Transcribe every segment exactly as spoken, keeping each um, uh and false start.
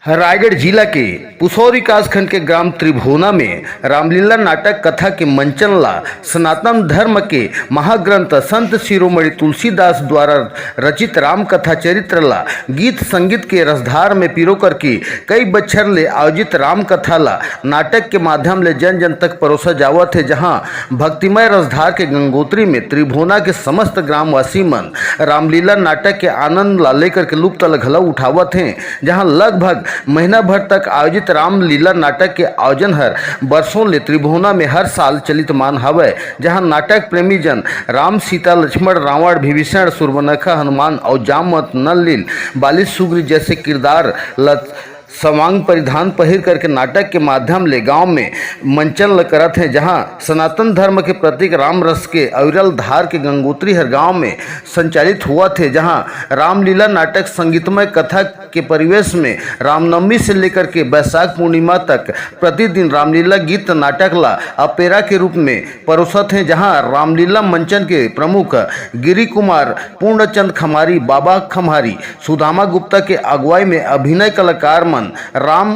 रायगढ़ जिला के पुसौर विकासखंड के ग्राम त्रिभुवना में रामलीला नाटक कथा के मंचन ला सनातन धर्म के महाग्रंथ संत शिरोमणि तुलसीदास द्वारा रचित राम कथा चरित्र ला गीत संगीत के रसधार में पिरो करके कई बच्छर ले आयोजित राम कथा ला नाटक के माध्यम ले जन जन तक परोसा जावत हे, जहां भक्तिमय रसधार के गंगोत्री में त्रिभुवना के समस्त ग्रामवासी मन रामलीला नाटक के आनंद ला लेकर के लुप्त ला घलो उठावत हे, जहां लगभग महीना भर तक आयोजित रामलीला नाटक के आयोजन हर बरसों ले त्रिभुवना में हर साल चलितमान हवय, जहां नाटक प्रेमी जन राम, सीता, लक्ष्मण, रावण, विभीषण, सूर्पनखा, हनुमान अउ जामवंत, नल नील, बाली सुग्रीव जैसे किरदार ल सवांग परिधान पहिर करके नाटक के माध्यम ले गांव में मंचन ल करत हे, जहां सनातन धर्म के प्रतीक राम रस के अविरल धार के गंगोत्री हर गांव में संचालित होवत हे, जहां रामलीला नाटक संगीतमय कथा के परिवेश में रामनवमी से लेकर के बैसाख पूर्णिमा तक प्रतिदिन रामलीला गीत नाटक ला अपेरा के रूप में परोसत हे, जहां रामलीला मंचन के प्रमुख गिरी कुमार, पूर्णचंद खम्हारी, बाबा खम्हारी, सुदामा गुप्ता के अगुवाई में अभिनय कलाकार मन राम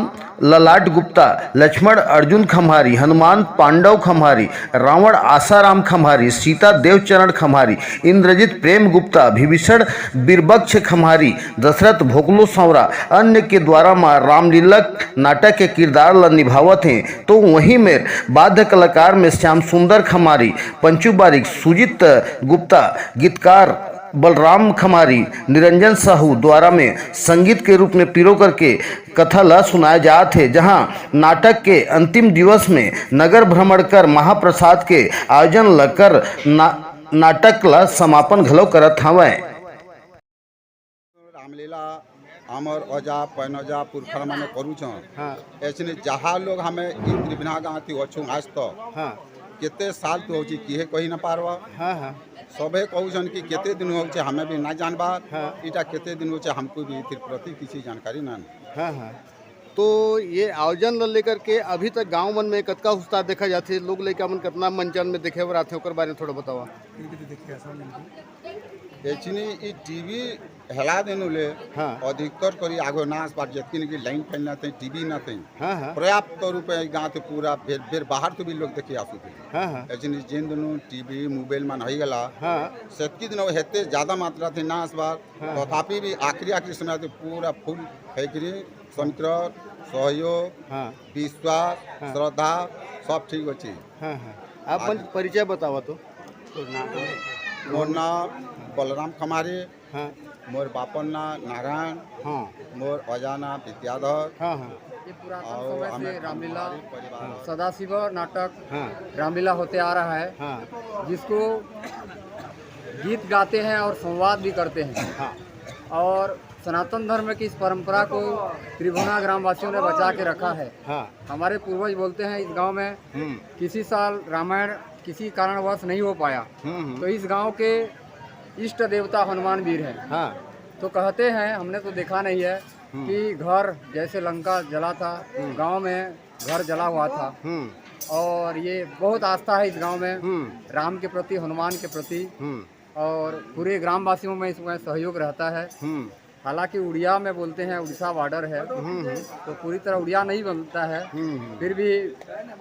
ललाट गुप्ता, लक्ष्मण अर्जुन खम्हारी, हनुमान पांडव खम्हारी, रावण आसाराम खम्हारी, सीता देवचरण खम्हारी, इंद्रजीत प्रेम गुप्ता, विभीषण बीरबक्ष खम्हारी, दशरथ भोकलो सांवरा, अन्य के द्वारा म रामलीला नाटक के किरदार ल निभावत हे, तो वहीं मेर बाध्य कलाकार में श्याम सुंदर खम्हारी, पंचू बारिक, सुजीत गुप्ता, गीतकार बलराम खम्हारी, निरंजन साहू द्वारा में संगीत के रूप में पिरो करके कथा ला सुनाए जात हे, जहां नाटक के अंतिम दिवस में नगर भ्रमण कर महाप्रसाद के आयोजन ल कर ना-, नाटक ला समापन घलो करत हवय। रामलीला हमर ओजा पैनोजा पुरखर माने करूछन। हाँ। ऐसने जहाँ लोग हमें ई त्रिभुवना गाँव ती ओछू आज तो हाँ। केते साल तो होची किहे कही न पारवा। हाँ, हाँ। सबे कहूछन कि केते दिन होचे हमें भी ना जानबा। हाँ। इटा केते दिन होचे हमको भी इतिर प्रति किसी जानकारी ना। हाँ, हाँ। तो ये आयोजन ल लेकर के अभी तक गांव मन में कतका उत्साह देखा जाथे, लोग लइका मन कतना मंचन में देखे बर आथे, ओकर बारे में थोड़ा बतावा। एचनी ई टीवी हला देनु ले हाँ। अधिकतर करी आगो नास बार जतकिन की लाइन फैन ना थे, टीवी ना थे। हाँ, हाँ। पर्याप्त रूप में गाँव थे पूरा बेर, बेर बाहर तो भी लोग देखे आसु थे। हाँ, हाँ। एचनी जेन दोनों टीवी, मोबाइल मान होई गला। हाँ। सेतकी दिन हेते ज्यादा मात्रा थे नास बार। हाँ। तथापि भी आखिरी, आखिरी समय थे पूरा फुल फेंकरी, संतरण, सहयोग, हाँ। विश्वास, हाँ। श्रद्धा, सब ठीक होची। हाँ, हाँ। आप आज अपन परिचय बतावा तो। मोर नाम बलराम खमारी, हाँ। मोर बापन नाम नारायण, हाँ। मोर अजा नाम विद्याधर। हाँ, हाँ। ये पुरातन और समय हमें से रामलीला, खमारी परिवार। हाँ। सदाशिव नाटक, हाँ। रामलीला होते आ रहा है, हाँ। जिसको गीत गाते हैं और संवाद भी करते हैं। हाँ। और सनातन धर्म की इस परंपरा को त्रिभुवना ग्रामवासियों ने बचा के रखा है। हाँ। हमारे पूर्वज बोलते हैं इस गांव में हम्म। किसी साल रामायण किसी कारणवश नहीं हो पाया, हम्म, हम्म। तो इस गांव के इष्ट देवता हनुमान वीर हैं। हाँ। तो कहते हैं, हमने तो देखा नहीं है हम्म। कि घर जैसे लंका जला था, हम्म। गांव में घर जला हुआ था। हम्म। और ये बहुत आस्था है इस गांव में, हम्म। राम के प्रति, हनुमान के प्रति। हम्म। और पूरे ग्रामवासियों में इसमें सहयोग रहता है। हम्म। हालांकि उड़िया में बोलते हैं, उड़ीसा बॉर्डर है, हम्म, हम्म। तो पूरी तरह उड़िया नहीं बनता है, हम्म, हम्म। फिर भी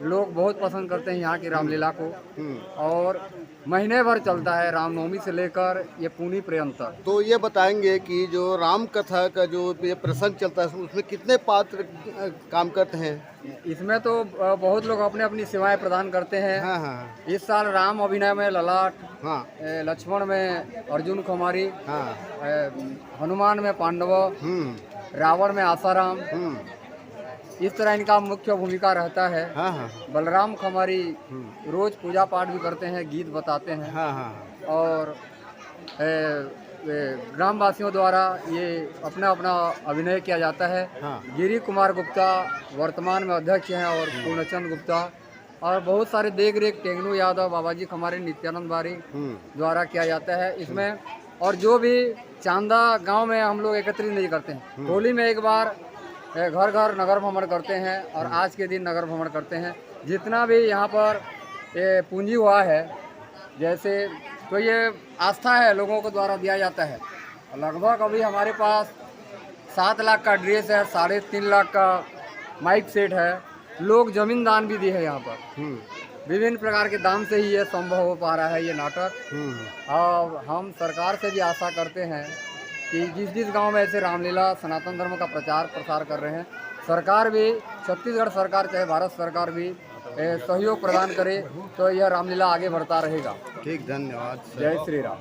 लोग बहुत पसंद करते हैं यहाँ की रामलीला को। हम्म। और महीने भर चलता है, रामनवमी से लेकर ये पूनी पर्यंत। तो ये बताएंगे कि जो राम कथा का जो ये प्रसंग चलता है, उसमें कितने पात्र, अ, काम करते हैं? इसमें तो, अ, बहुत लोग अपने अपनी सेवाएं प्रदान करते हैं। हाँ, हाँ, हाँ। इस साल राम अभिनय में ललाट, हाँ। ए, लक्ष्मण में अर्जुन खमारी, हाँ। ए, हनुमान में पांडव, हम्म। रावण में आसाराम। हम्म। इस तरह इनका मुख्य भूमिका रहता है। हाँ, हाँ। बलराम खमारी हम्म। रोज पूजा पाठ भी करते हैं, गीत बताते हैं। हाँ, हाँ, हाँ। और, ए, ए, ग्रामवासियों द्वारा ये अपना अपना अभिनय किया जाता है। हाँ। गिरी कुमार गुप्ता वर्तमान में अध्यक्ष हैं और हम्म। पूर्णचंद गुप्ता और बहुत सारे देख रेख टेंगनू यादव, बाबाजी खमारी, नित्यानंद बारी हम्म। द्वारा किया जाता है। इसमें हम्म। और जो भी चांदा गांव में हम लोग एकत्रित नहीं करते हैं, हम्म। होली में एक बार, ए, घर घर नगर भ्रमण करते हैं और हम्म। आज के दिन नगर भ्रमण करते हैं। जितना भी यहाँ पर, ए, पूंजी हुआ है, जैसे, तो ये आस्था है, लोगों के द्वारा दिया जाता है। लगभग अभी हमारे पास सात लाख का ड्रेस है, साढ़े तीन लाख का माइक सेट है, लोग जमीन दान भी दिए हैं यहाँ पर। हम्म। विभिन्न प्रकार के दान से ही ये संभव हो पा रहा है ये नाटक। हम्म। और हम सरकार से भी आशा करते हैं कि जिस जिस गांव में ऐसे रामलीला सनातन धर्म का प्रचार प्रसार कर रहे हैं, सरकार भी, छत्तीसगढ़ सरकार चाहे भारत सरकार भी, ए, सहयोग प्रदान करे, तो यह रामलीला आगे बढ़ता रहेगा। ठीक, धन्यवाद सर। जय श्री राम।